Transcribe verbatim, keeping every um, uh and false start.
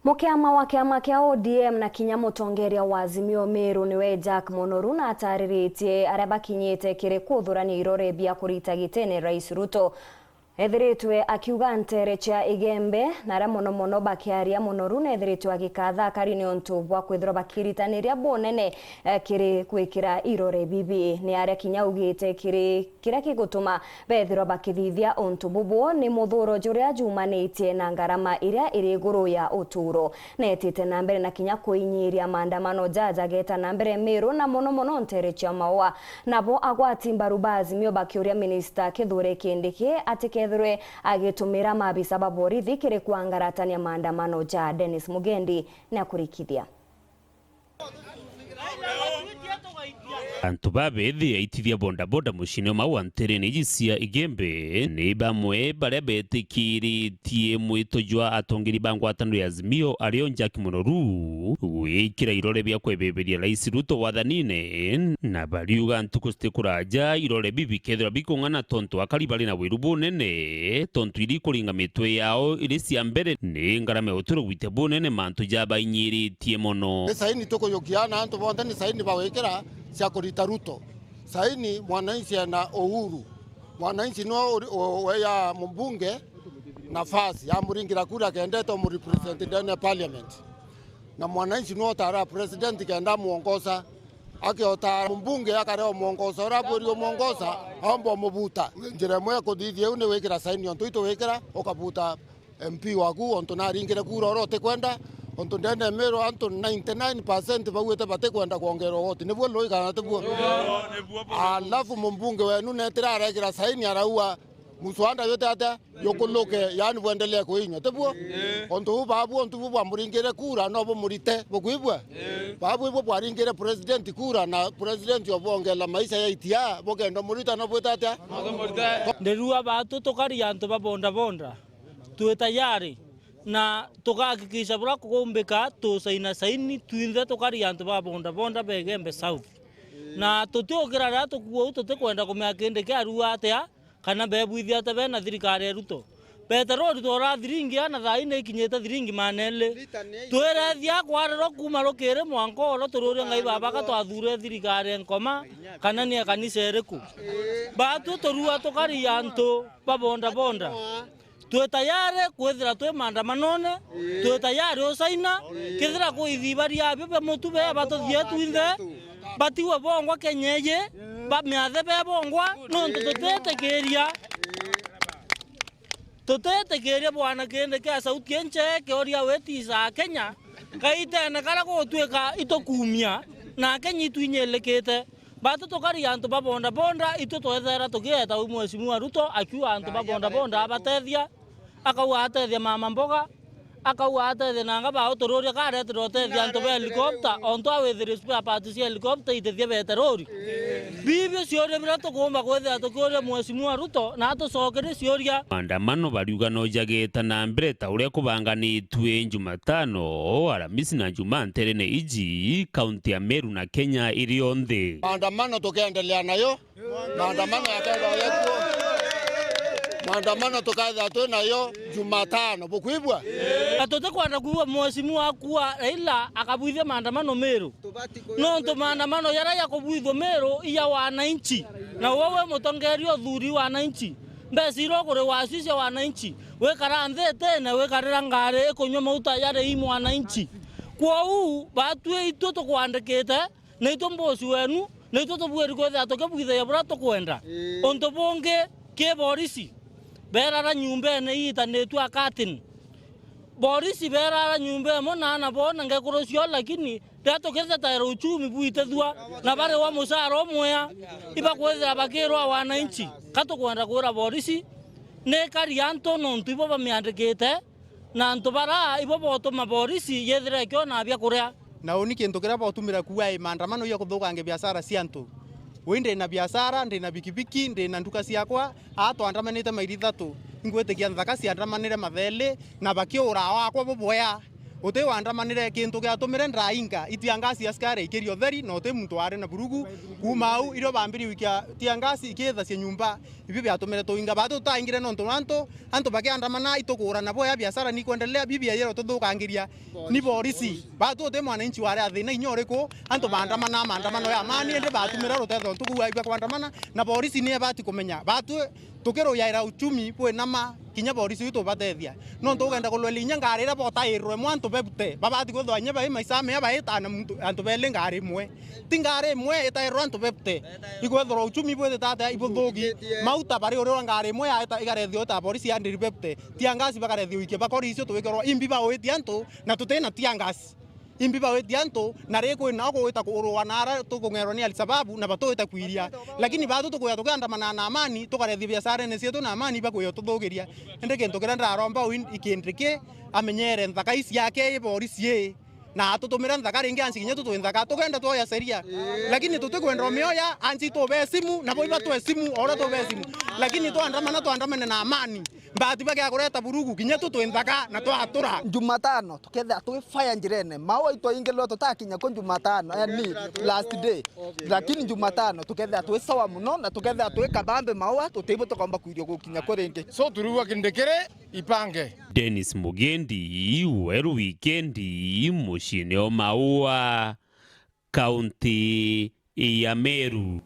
Mukiama wa kiama kia O D M na kinya mutongeria wa Azimio Meru niwe Jack Munoru na atariritie aria bakinyite kiri kuthurania irore bia kurita gitene Rais Ruto. Ethiritwe akiuga ntere cia Igembe, na aria mono mono bakiaria Munoru nethiritwe agikatha akari niuntu bwa kwithirwa bakiritaniria bunene, eh, kiri gwikira irore bibi. Ni aria kinya augite kiri kiria kigutuma bethirwa bakithithia untu bubu ni muthuro juria jumanitie na ngarama iria iri iguru ya uturo. Netite na mbere na kinya kuinyiria maandamano jaja geta na mbere Meru na mono mono ntere cia Maua. Nabo agwati mbaru ba Azimio bakiuria minista Kithure Kindiki atikethirwe agitumira maabisa ba borithi kiri kwangaratania maandamano ja Dennis Mugendi. Ni akurikithia. Antu babethia aitithia bodaboda muciine umwe wa nterene iji cia Igembe ni bamwe baria betikiritie mwito jwa atongeri ba ngwataniro ya Azimio ario Jack Munoru gwikira irore bia kwebeberia Rais Ruto wathanine, na bariuga ntuku citikuraja irore bibi bikethirwa bikung'ana tontu akari bari na wiru bunene tontu iri ikuringa mitwe yao iri cia mbere ni ngarama ya uturo gwite bunene mantu jabainyiiritie mono. Ni saini tukujukia na antu bonthe ni saini bagwikira cia kurita Ruto. Saini mwananchi ena uhuru. Mwananchi no uri-, u-, weya mbunge nafasi, amuringira kura akendete umurepresent ndene ya parliament. Na mwananchi no utara president kenda amuongoza. Akiota mbunge akarea umuongoza, uria abwiri umuongoza, aomba umubuta. Njira imwe ya kuthithia iu ni wikira saini ontu itu wikira, ukabuta M P waku, ontu naringire kura uria utikwenda, ontu ndene ya Meru antu ninety nine percent bauite batikwenda kwongerwa woti. Nibuo lui kana tibuo? Alafu mumbunge wenu netira arekira saini araua muswanda juti atia jukuluke, yani bwendelee kuinywa, tibuo? Ontu buu babu ontu bu bwamuringire kura no bumurite, bukwigua? Babu ibu bwaringire president kura na president obongela maisha ya itia, bukenda murita no bwita atia? Ndirua batu tukari antu ba bodaboda. Twi tayari na tugahakikisha buria kukumbika tusaina saini twinthe tukari antu ba bodaboda ba Igembe South. Na tutiukira riria tukuua uu tutikwenda kumenya Kindiki arua atia kana bebwithia atia bena thirikari ya Ruto. Peteroli twora thiringi ana thaa ii ni ikinyite thiringi maana eri. Twirethia kwarerwa kuuma rukiri mwanka oro tururie Ngai baba ka twathure thirikari ya Nkoma kana ni ya kanisa iriku. Batu turua tukari antu ba bodaboda. Twi tayari kwithira twi maandamanone, twi tayari usaina, kethira kwi ithiba riabio bia mutu bea batuthie twinthe, batigwe bongwa Kenya iji, bamiathe be bongwa, nontu tutitikiria, tutitikiria bwana Kindiki kia sauti inche kioria witisaa Kenya, kaitene karia gugutwika itukumia, na Kenya itwinyilikite. Batu tukari antu ba bodaboda, itu twethera tugieta u Mheshimiwa Ruto akiuga antu ba bodaboda abatethia, akauga atethia mama mboga, akauga atethia nanga ba utururia ka aretire utethia antu ba helicopter, ontu awithire spare parts cia helicopter itethia beterori. Bibio ciuria biria tukuumba kwithira tukiuria Mheshimiwa Ruto, na atucokerie ciuria. Maandamano bariuga no jageta na mbere ta uria kubanganitue Jumatano, Aramisi na Jumaa nterene iji, kaunti ya Meru na Kenya iri yonthe. Maandamano tukiendelea nayo. Maandamano yakaenda yekuo. Maandamano tukathira twi nayo Jumatano. Bukwigua? Na tutikwenda kwigua Mheshimiwa akua Raila akabwithia maandamano Meru. Nontu maandamano jaria jakubwithua Meru i ja wananchi. Na we wi mutongeria uthuri wananchi. Mbeca iria ukuri wacio cia wananchi. Wikara nthi itene, wikarira ngari ikunyua mauta jari i mwananchi. Kwou, batwi itu tukwandikite, na itu mbosi wenu, na itu tubwiri kwithira tukibwithagia buria tukwenda. Ii. Untu bungi, ki borisi, berara nyumbene iitanitue a curtain. Borisi berara nyumba imwe na ana bo na ngekuru ciao, lakini riria tukithetaira uchumi bwitithua, na bariwa mucara umwea, ibakwithira bakirwa wananchi. Ka tukwenda kwira borisi, ni ikari antu nontu ibo bamiandikite, na antu bara ibo botuma borisi yethira ikiona bia kuria. Na uni kintu kiria botumira kuuga i maandamano ya kuthukangia biashara cia antu. Wi ndi na biashara, ndi na bikibiki, ndi na nduka ciakwa, aa twandamanite mairi ithatu, ingwitikia nthaka ciandamanire matheli, na bakiura wakwa bubwea. Uti wandamanire, kintu giatumire ndainga itiangasi askari ikiria utheri, na uti muntu wari na burugu. Kuuma au, irio bambirie gwikia tiangasi ikithacia nyumba, ibio biatumire tuinga. Batu tutaingire nontu antu, antu bakiandamana, itukugurana bwea, biashara ni ikwendelea, bibi yayira tuthukangiria ni borisi. Batu uti mwananchi wari athina inya uriku, antu baandamana, maandamano ya amani, indi batumira rutetho ntuku bwa kwandamana, na borisi ni ebati kumenya. Batu tukiruyaira uchumi bwinama, kinya borisi uyu tubatethia. Nontu ugenda kurwela inya ngari iria botairwe imwe antu bebute, babati kwithirwa inya bai maisha mea baitana muntu, antu beli ngari imwe. Ti ngari imwe itairwe antu bebute. Ikwethirwa uchumi bwithite atia ibuthuki, mauta bari urirwa ngari imwe yaita ikarethio ta borisi ya ndiri bebute. Tiangasi bakarethio ikia bakori icio twikirwa imbi bauitie antu na tutina tiangasi. Imbi bawitie antu, na ri kwina o kugwita kurua na ara tukung'erwa ni Al-Shababu na batuwita kwiria. Lakini batu tukwia tukiandamana na amani, tukarethia biasharene cietu na amani, bakwia tuthugiria. Indi kintu kiria ndiraromba Owin Kindiki amenyere nthaka ici yake i borisi ii, na atutumire nthaka ringi anci kinya tutwi nthaka, tukenda twoya sheria. Lakini tutikwenda umioya, anci tube simu, na bo ibatwe simu, o uria tube simu. Lakini twandamana, twandamane na amani. Mbati bagia kureta burugu, kinya tu twi nthaka na twatura. Jumatano, tukethira twi fire njirene. Maua itwaingirwe tutakinya ku Jumatano, yani last day. Lakini Jumatano, tukethira twi sawa muno, na tukethira twi kabambe maua, tutibu tukomba kwirio gukinya ku ringi. So, turiuga Kindikiri ipange. Dennis Mugendi, Weru Wikendi, muciine o Maua, kaunti ya Meru.